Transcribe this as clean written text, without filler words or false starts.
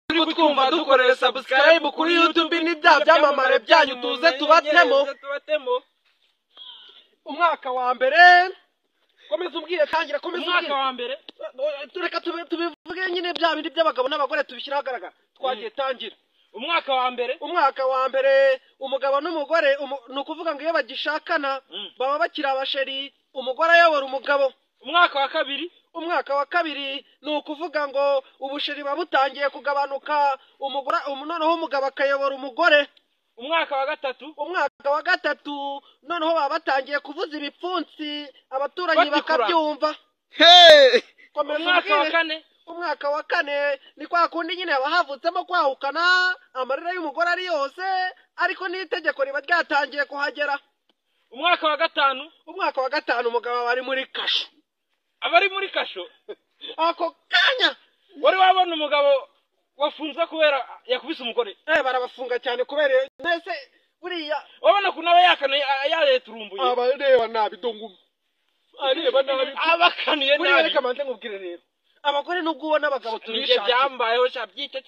Turi kutwumva, dukorere subscribe kuri YouTube n'ibya byamamare byanyu, tuze tubatemo. Tubatemo. Umwaka wa mbere, komeza umbwire, tangira, komeza. Umwaka Umbwire. wa mbere. Reka tubivuge nyine, bya bindi by'abagabo n'abagore tubishyire ahagaragara. Twagiye, tangira. Umwaka wa mbere. Umwaka wa mbere, umugabo n'umugore, ni ukuvuga ngo iyo bagishakana baba bakiri abasheri, umugore ayobora umugabo. Umwaka wa kabiri. Umwaka wa kabiri, ni ukuvuga ngo ubusheri buba butangiye kugabanuka, umugore noneho umugabo akayobora umugore. Umwaka wa gatatu. Umwaka wa gatatu noneho baba batangiye kuvuza ibipfunsi, abaturanyi Batikura. bakabyumva. Komeza. Umwaka wa Umbwire. kane. Umwaka wa kane ni kwa kundi nyine haba havutsemo kwahukana, amarira y'umugore ari yose, ariko n'itegeko riba ryatangiye kuhagera. Umwaka wa gatanu. Umwaka wa gatanu, umugabo aba ari muri kasho. Abari muri kasho. Ako kanya. Wari wabona umugabo wafunzwe kubera yakubise umugore? Barabafunga cyane kubera mbese buriya Wabona ukuntu aba yakanuye, yareturumbuye. Aba areba nabi, dongo areba nabi. Aba akanuye Buriya nabi. reka manze nkubwire rero, abagore nubwo ubona abagabo Nibyo tubishakira byambayeho sha, byita.